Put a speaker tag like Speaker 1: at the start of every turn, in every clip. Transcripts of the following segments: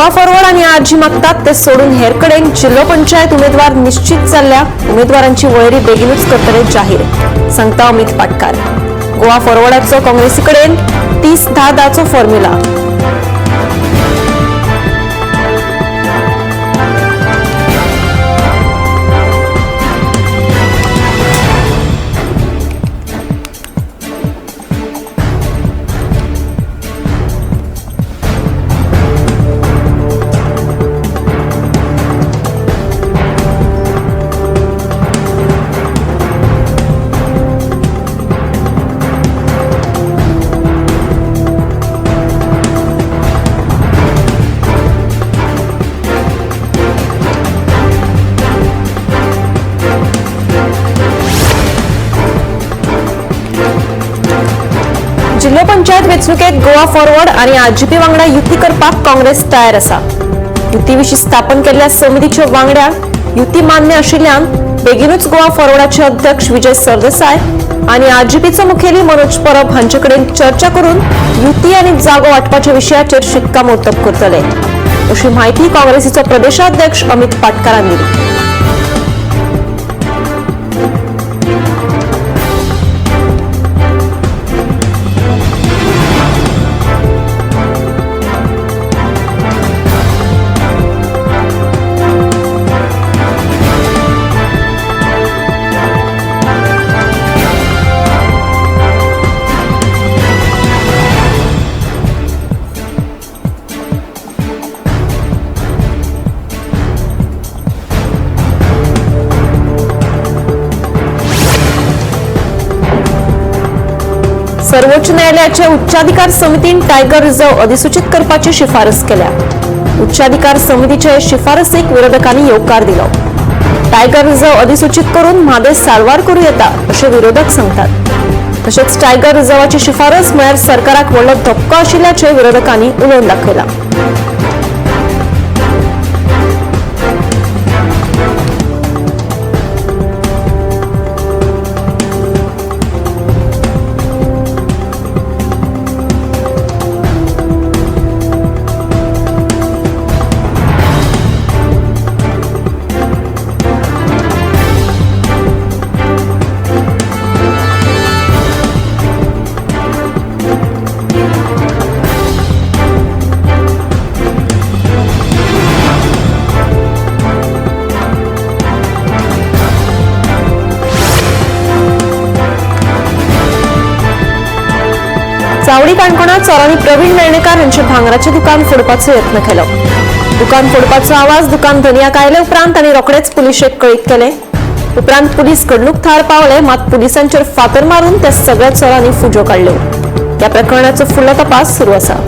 Speaker 1: Goa forward आनी RG मागतात ते सोडून हेर कडेन जिल्लो पंचायत उमेदवार निश्चित जाल्ल्या उमेदवारांची वळेरी बेगीनूच करतले जाहीर, सांगता अमित पाटकार। गोवा फॉरवर्डाचो काँग्रेसी कडेन 30-10-10चो फॉर्म्युला। जिल्हो पंचायत वेंचणुकेत गोवा फॉरवर्ड आनी आरजीपी वांगडा युती करपाक काँग्रेस तयार आसा। युती विशीं स्थापन केल्ल्या समितीच्या वांगड्यांक युती मान्य आशिल्ल्यान बेगीनूच गोवा फॉरवर्डाचे अध्यक्ष विजय सरदेसाय आनी आरजीपीचो मुखेली मनोज परब हांचे कडेन चर्चा करून युती आनी जागो वांटपाच्या विशयाचेर शिक्कामोर्तब करतले, अशी म्हायती काँग्रेसीचो प्रदेशाध्यक्ष अमित पाटकारान दिली। सर्वोच्च न्यायालयाच्या उच्चाधिकार समितीन टायगर रिझर्व्ह अधिसूचित करपाची शिफारस केल्या। उच्चाधिकार समितीचे शिफारसीक विरोधकांनी येवकार दिलो। टायगर रिझर्व्ह अधिसूचित करून म्हादय साल्वार करूं येता अशें विरोधक सांगतात। तशेंच टायगर रिझर्वाची शिफारस म्हळ्यार सरकाराक व्हडलो धपको आशिल्ल्याचें विरोधकांनी उलोवन दाखयलां। चावडी काणकोणात चोरांनी प्रवीण वेर्णेकार हांचे भांगराचें दुकान फोडपाचो यत्न केलो। दुकान फोडपाचो आवाज दुकान धनयाक आयले उपरांत तांणी रोखडेच पुलिशेक कळीत केले। उपरांत पुलीस घडणूक थळार पावले, मात पुलिसांचेर फातर मारून त्या सगळ्या चोरांनी फुज्यो काडल्यो। ह्या प्रकरणाचो फुडलो तपास सुरू आसा।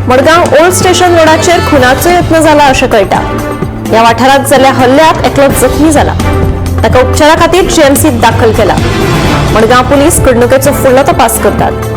Speaker 1: मडगांव ओल्ड स्टेशन रोडाचेर खुनाचो यत्न जाला अशें कळटा। ह्या वाठारांत जाल्ल्या हल्ल्यात एकलो जखमी जाला, ताका उपचारा खातीर जीएमसीत दाखल केला। मडगांव पुलीस घडणुकेचो फुडलो तपास करतात।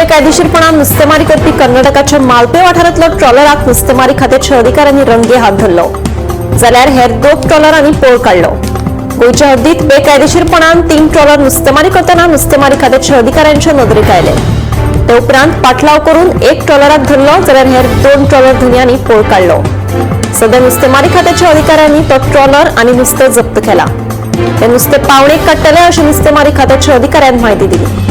Speaker 1: बेकायदेशीरपणान नुस्तेमारी करपी कर्नाटकाच्या मालपे वाठारांतलो ट्रॉलराक नुस्तेमारी खात्याच्या अधिकाऱ्यांनी रंगे हात धरलो, जाल्यार हेर 2 ट्रॉलरांनी पळ काडलो। गोंयच्या हद्दीत बेकायदेशीरपणान 3 ट्रॉलर नुस्तेमारी करतना नुस्तेमारी खात्याच्या अधिकाऱ्यांच्या नदरेक आयले। ते उपरांत पाठलाव करून 1 ट्रॉलराक धरलो, जाल्यार हेर 2 ट्रॉलर धनयांनी पळ काडलो। सध्या नुस्तेमारी खात्याच्या अधिकाऱ्यांनी तो ट्रॉलर आनी नुस्तें जप्त केला। ते नुस्तें पावणेक काडटले अशें नुस्तेमारी खात्याच्या अधिकाऱ्यान म्हायती दिली।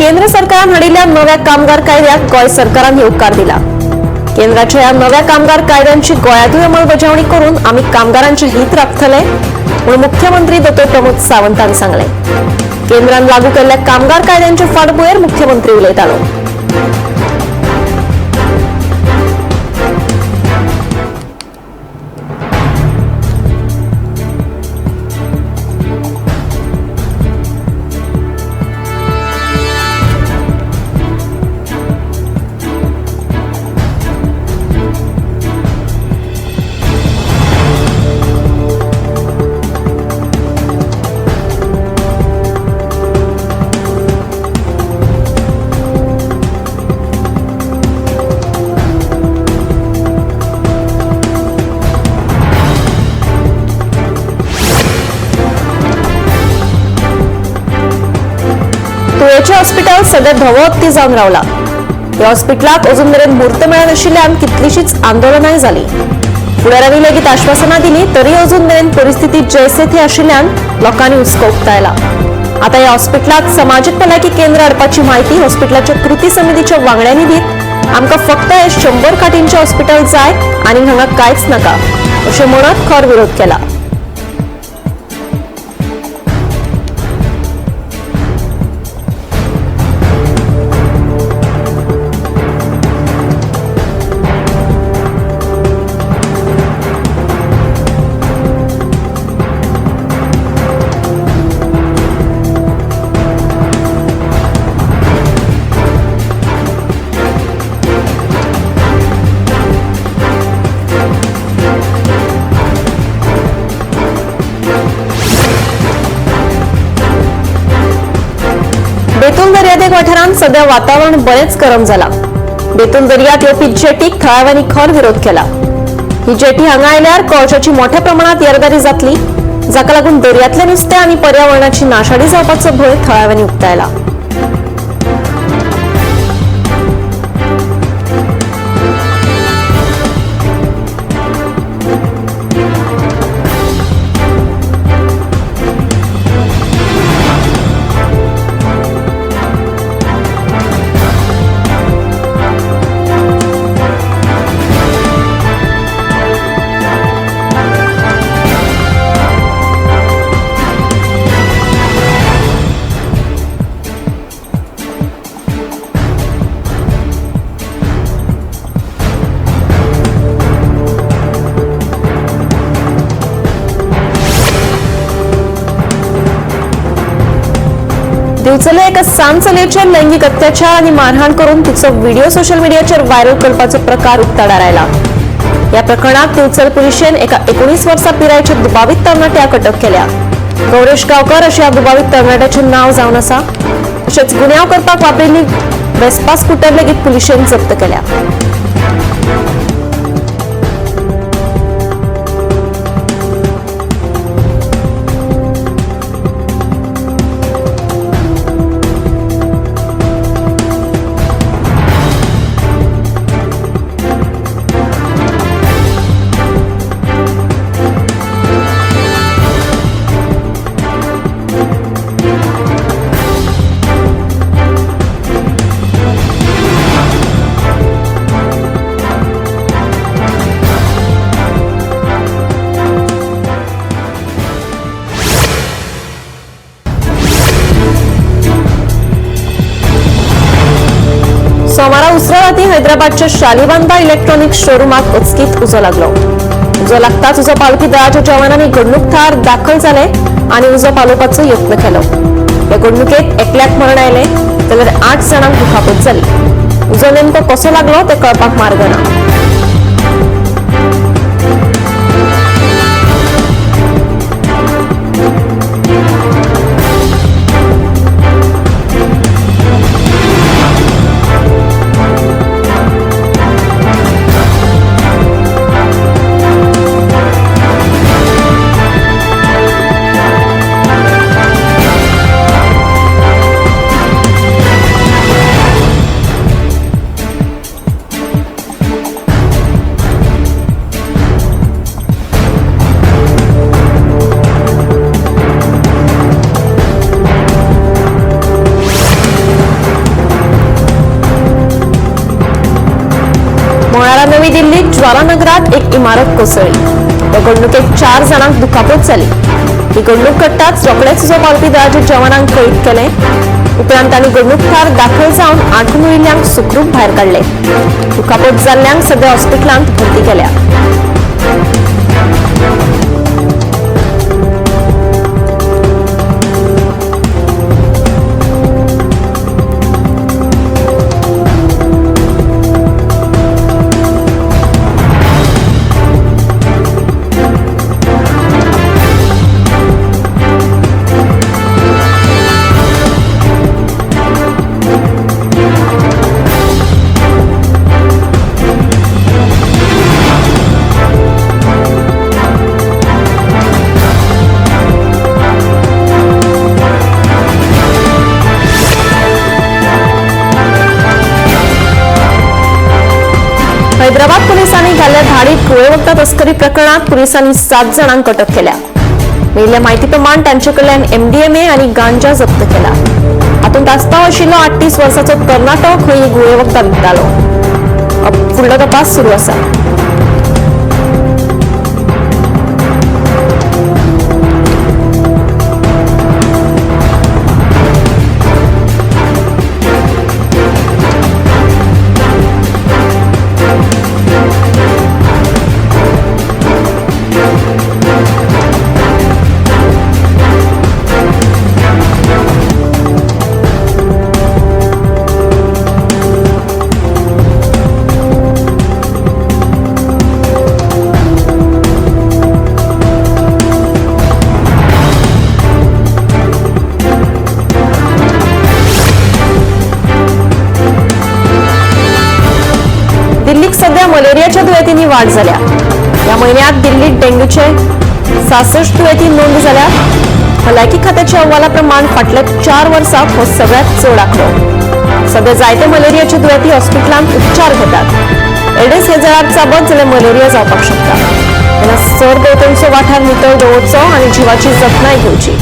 Speaker 1: केंद्र सरकारान हाडिल्ल्या नव्या कामगार कायद्याक गोंय सरकारान येवकार दिला। केंद्राच्या ह्या नव्या कामगार कायद्यांची गोंयांतूय अंमलबजावणी करून आमी कामगारांचे हित राखतले म्हूण मुख्यमंत्री दोतोर प्रमोद सावंतान सांगलें। केंद्रान लागू केल्ल्या कामगार कायद्यांचे फाटभुंयेर मुख्यमंत्री उलयतालो। तुळेचें हॉस्पिटल सध्या धवो हत्ती जावन रावला। ह्या हॉस्पिटलाक अजून मेरेन म्हूर्त मेळनाशिल्ल्यान कितलीशीच आंदोलनाय जाली। फुडाऱ्यांनी लेगीत आश्वासनां दिली तरी अजून मेरेन परिस्थिती जैसे थे आशिल्ल्यान लोकांनी हुस्को उक्तायला। आतां ह्या हॉस्पिटलाक समाजीक भलायकी केंद्र हाडपाची म्हायती हॉस्पिटलाच्या कृती समितीच्या वांगड्यांनी दीत आमकां फक्त हे 100 खाटींचें हॉस्पिटल जाय आनी हांगा कांयच नाका अशें म्हणत खर विरोध केला। बेतूल दर्यादेग वाठारांत सध्या वातावरण बरेंच गरम जाला। बेतूल दर्यात येवपी जेटीक थळाव्यांनी खर विरोध केला। ही जेटी हांगा आयल्यार कोळशाची मोठ्या प्रमाणात येरादारी जातली, जाका लागून दर्यांतलें नुस्तें आनी पर्यावरणाची नाशाडी जावपाचो भंय थळाव्यांनी उक्तायला। दिवचले एका सान चलयेचेर लैंगिक अत्याचार आनी मारहाण करून तिचो व्हिडिओ सोशल मिडियाचेर व्हायरल करपाचो प्रकार उक्ताडार आयला। ह्या प्रकरणात दिवचल पुलिशेन एका 19 वर्सां पिरायेच्या दुबावीत तरणाट्याक अटक केल्या। गौरेश गांवकर अशें ह्या दुबावीत तरणाट्याचें नांव जावन आसा। तशेंच गुन्यांव करपाक वापरिल्ली वेस्पा स्कूटर लेगीत पुलिशेन जप्त केल्या। सोमारा उसरा राती हैदराबादच्या शालिबांदा इलेक्ट्रॉनिक शोरूमाक अचकीत उजो लागलो. उजो लागताच उजो पालोवपी दळाच्या जवानांनी घडणूक थळार दाखल जाले आनी उजो पालोवपाचो यत्न केलो. ह्या घडणुकेत एकल्याक मरण आयलें जाल्यार 8 जाणांक दुखापत जाली. उजो नेमको कसो लागलो ते कळपाक मार्ग ना. मंगळारा नवी दिल्लीत ज्वालानगरात एक इमारत कोसळ्ळी. ह्या घडणुकेत 4 जाणांक दुखापत जाली. ही घडणूक घडटाच रोखडेच उजो पालोवपी दळाच्या जवानांक कळीत केलें. उपरांत तांणी घडणूक थळार दाखल जावन आठून उरिल्ल्यांक सुखरूप भायर काडले. दुखापत जाल्ल्यांक सध्या हॉस्पिटलांत भरती केल्या. हैदराबाद पोलिसांनी घाल्ल्या धाडीत घुंवळे वखदां तस्करी प्रकरणात पोलिसांनी 7 जाणांक अटक केल्या. मेळिल्ल्या म्हायती प्रमाण तांचे कडल्यान एमडीएमए आनी गांजा जप्त केला. हातूंत आस्पाव आशिल्लो 38 वर्साचो तरणाटो खंय घुंवळे वखदां विकतालो. फुडलो तपास सुरू आसा. दिल्लीक सध्या मलेरियाच्या दुयेंतींनी वाड जाल्या. ह्या म्हयन्यांत दिल्लीत डेंग्यूचे 66 दुयेंती नोंद जाल्या. भलायकी खात्याच्या अहवाला प्रमाण फाटल्या 4 वर्सांत हो सगळ्यांत चड आंकडो. सध्या जायते मलेरियाचे दुयेंती हॉस्पिटलांत उपचार घेतात. एड्स हे जळार चाबत जाल्यार मलेरिया जावपाक शकता. तेन्ना सरभोंवतणचो वाठार नितळ दवरचो आनी जिवाची जतनाय घेवची.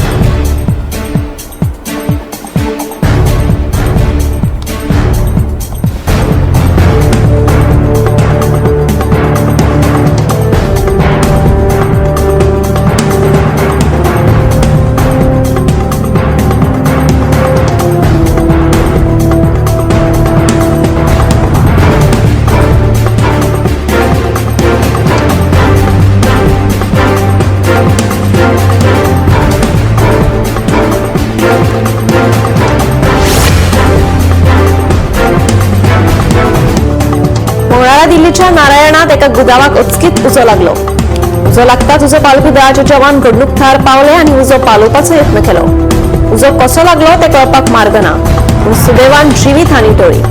Speaker 1: मंगळारा दिल्लीच्या नारायणात एका गुदावाक अचकीत उजो लागलो. उजो लागताच उजो पालोवपी दळाचे जवान घडणूक थळार पावले आनी उजो पालोवपाचो यत्न केलो. उजो कसो लागलो ते कळपाक मार्ग ना, पूण सुदैवान जिवीत हानी टळ्ळी.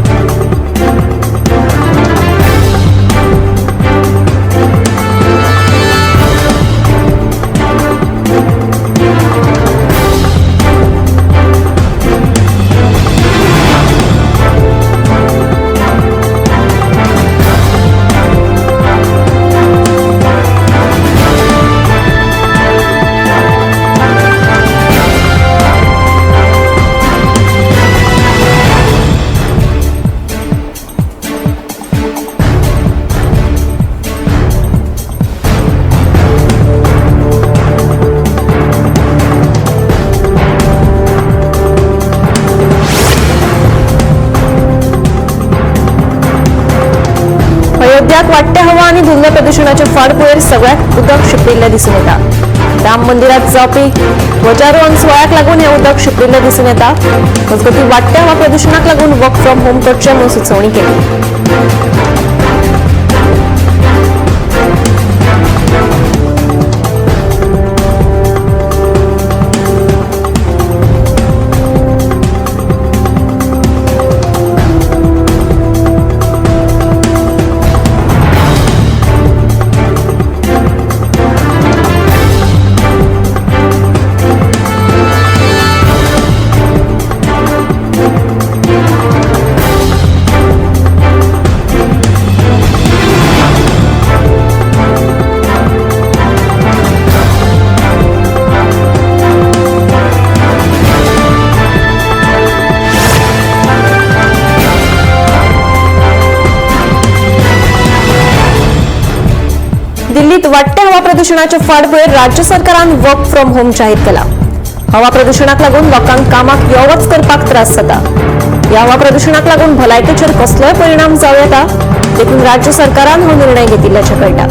Speaker 1: गोंयांत वाडट्या हवा आनी धुल्ल प्रदुशणाच्या फाटभुंयेर सगळ्याक उदक शिंपडिल्लें दिसून येता. राम मंदिरात जावपी ध्वजारोहण सुवाळ्याक लागून हें उदक शिंपडिल्लें दिसून येता. मजगतीं वाडट्या हवा प्रदुशणाक लागून वर्क फ्रॉम होम करचें म्हूण सुचोवणी केली. दिल्लीत वाडट्या हवा प्रदुशणाच्या फाटभुंयेर राज्य सरकारान वर्क फ्रॉम होम जाहीर केला. हवा प्रदुशणाक लागून लोकांक कामाक यो वच करपाक त्रास जाता. ह्या हवा प्रदुशणाक लागून भलायकेचेर कसलोय परिणाम जावं येता, देखून राज्य सरकारान हो निर्णय घेतिल्ल्याचें कळटा.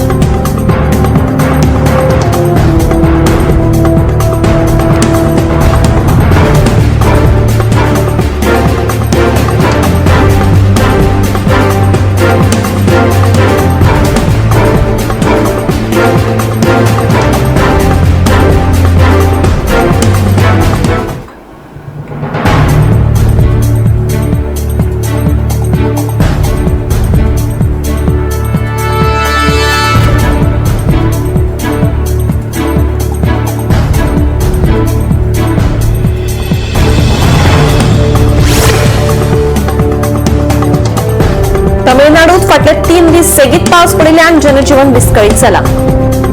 Speaker 1: तमिळनाडूत फाटले 3 दीस सेगीत पावस पडिल्ल्यान जनजीवन विस्कळीत जाला.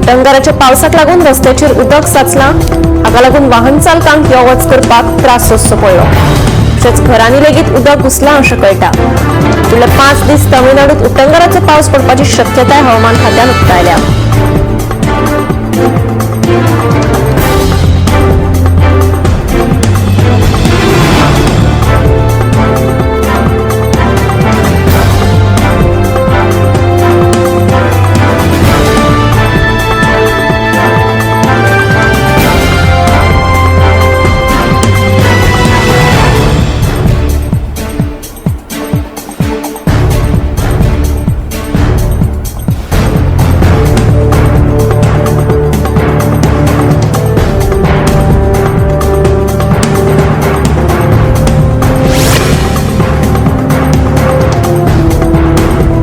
Speaker 1: डंगराच्या पावसाक लागून रस्त्याचेर उदक साचलां. हाका लागून वाहन चालकांक यो वच करपाक त्रास सोंसचो पडलो. तशेंच घरांनी लेगीत उदक घुसलां अशें कळटा. फुडले 5 दीस तमिळनाडूत उटंगराचो पावस पडपाची शक्यताय हवामान खात्यान उक्तायल्या.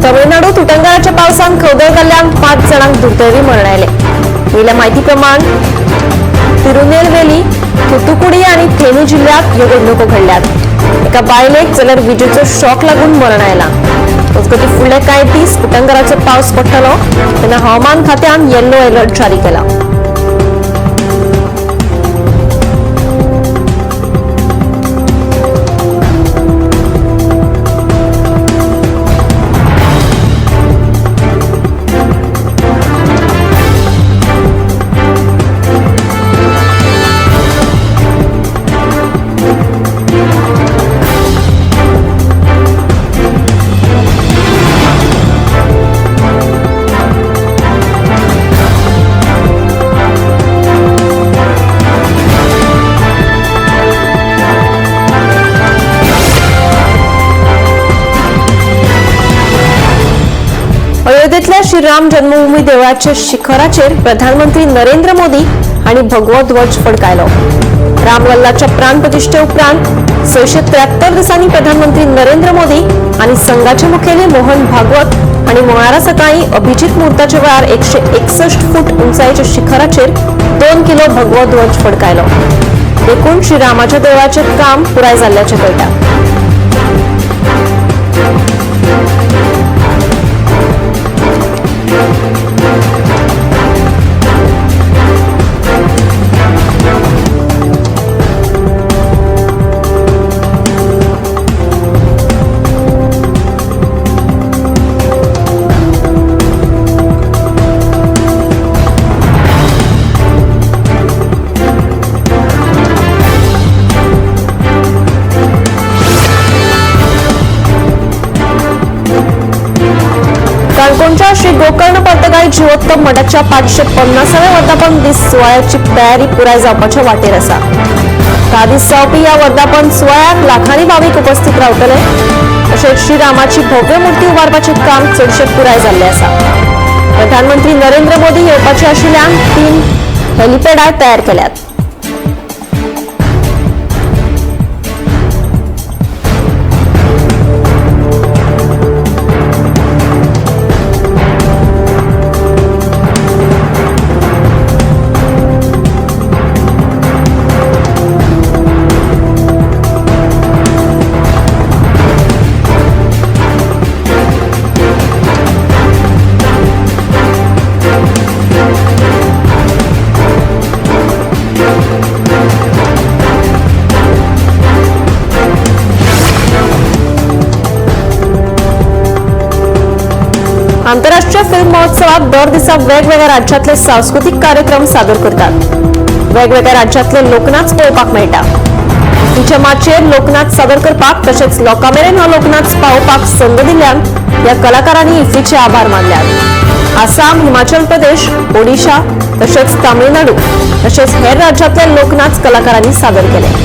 Speaker 1: तमिळनाडूत उटंगाराच्या पावसान खवदळ जाल्ल्यान 5 जाणांक दुर्दैवी मरण आयलें. वयल्या म्हायती प्रमाण तिरुनेलवेली, थुतुकुडी आनी थेनी जिल्ल्यांत ह्यो घडणुको घडल्यात. एका बायलेक जाल्यार विजेचो शॉक लागून मरण आयलां. मजगतीं फुडले कांय दीस उटंगाराचो पावस पडटलो तेन्ना हवामान खात्यान येल्लो अलर्ट जारी केला. अयोध्येतल्या श्रीराम जन्मभूमी देवळाच्या शिखराचेर प्रधानमंत्री नरेंद्र मोदी हांणी भगवो ध्वज फडकायलो. रामलल्लाच्या प्राणप्रतिश्ठे उपरांत 673 दिसांनी प्रधानमंत्री नरेंद्र मोदी आनी संघाचे मुखेली मोहन भागवत हांणी मंगळारा सकाळीं अभिजीत मुहूर्ताच्या वेळार 161 फूट उंचायेच्या शिखराचेर 2 किलो भगवो ध्वज फडकायलो. देखून श्रीरामाच्या देवळाचें काम पुराय जाल्ल्याचें कळटा. श्री गोकर्ण पर्तगाळी जीवोत्तम मठाच्या 550व्या वर्धापन दीस सुवाळ्याची तयारी पुराय जावपाच्या वाटेर आसा. 10 दीस जावपी ह्या वर्धापन सुवाळ्याक लाखांनी भावीक उपस्थित रावतले. तशेंच श्रीरामाची भव्य मूर्ती उबारपाचें काम चडशें पुराय जाल्लें आसा. प्रधानमंत्री नरेंद्र मोदी येवपाचे आशिल्ल्यान 3 हेलिपॅडां तयार केल्यात. आंतरराष्ट्रीय फिल्म महोत्सवात दर दिसा वेगवेगळ्या राज्यांतले सांस्कृतीक कार्यक्रम सादर करतात. वेगवेगळ्या राज्यांतले लोकनाच पळोवपाक मेळटा. तिच्या माचयेर लोकनाच सादर करपाक तशेंच लोकां मेरेन हो लोकनाच पावोवपाक संद दिल्ल्यान ह्या कलाकारांनी इफ्फीचे आभार मानल्यात. आसाम, हिमाचल प्रदेश, ओडिशा तशेंच तामिळनाडू तशेंच हेर राज्यांतले लोकनाच कलाकारांनी सादर केले.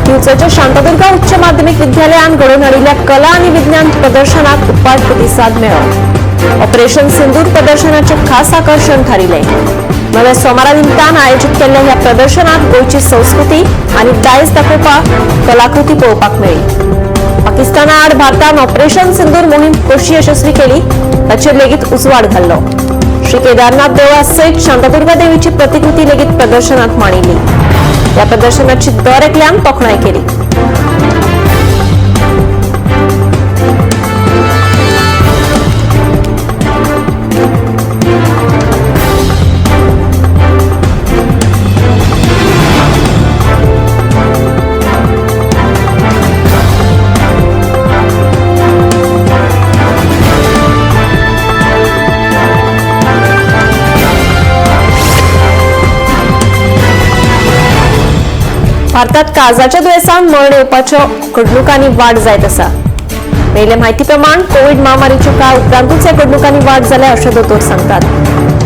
Speaker 1: दिवचलच्या शांतादुर्गा उच्च माध्यमिक विद्यालयान घडोवन हाडिल्ल्या कला आनी विज्ञान प्रदर्शनाक उपाट प्रतिसाद मेळ्ळो. ऑपरेशन सिंदूर प्रदर्शनाचें खास आकर्शण थारिल्लें. नव्या सोमारा निमतान आयोजीत केल्ल्या ह्या प्रदर्शनात गोंयची संस्कृती आनी दायज दाखोवपाक कलाकृती पळोवपाक मेळ्ळी. पाकिस्ताना आड भारतान ऑपरेशन सिंदूर मोहीम कशी यशस्वी केली ताचेर लेगीत उजवाड घाल्लो. श्री केदारनाथ देवळा सयत शांतादुर्गा देवीची प्रतिकृती लेगीत प्रदर्शनात मांडिल्ली. या प्रदर्शनाची दर एकल्यान तोखणाय केली. भारतात काळजाच्या दुयेंसान मरण येवपाच्यो घडणुकांनी वाड जायत आसा. मेळिल्ले म्हायती प्रमाण कोवीड महामारीच्या काळ उपरांतूच ह्या घडणुकांनी वाड जाल्या अशें दोतोर सांगतात.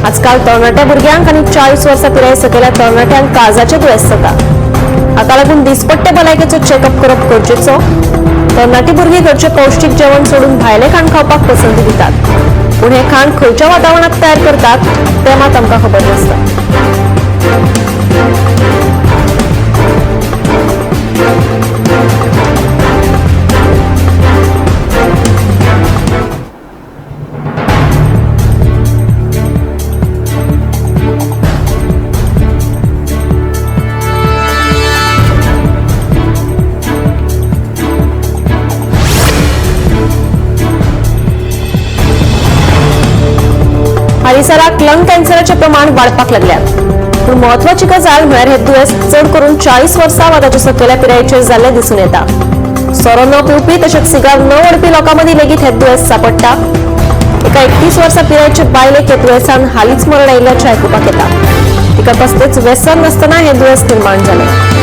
Speaker 1: आजकाल तरणाट्या भुरग्यांक आनी 40 वर्सां पिराये सकयल्या तरणाट्यांक काळजाचें दुयेंस जाता. हाका लागून दिसपट्टे भलायकेचो चॅकअप करप गरजेचो. तरणाटी भुरगीं घरचें पौश्टीक जेवण सोडून भायलें खाण खावपाक पसंती दितात, पूण हें खाण खंयच्या वातावरणांत तयार करतात तें मात आमकां खबर नासता. हालींसराक लंग कॅन्सराचें प्रमाण वाडपाक लागल्यात. पूण म्हत्वाची गजाल म्हळ्यार हें दुयेंस चड करून 40 वर्सां वा ताच्या सकयल्या पिरायेचेर जाल्लें दिसून येता. सोरो न पिवपी तशेंच सिगार न ओडपी लोकां मदीं लेगीत हें दुयेंस सांपडटा. एका 31 वर्सां पिरायेचे बायलेक ह्या दुयेंसान हालींच मरण आयिल्ल्याचें आयकुपाक येता. तिका कसलेंच व्यसन नासतना हें दुयेंस निर्माण जालें.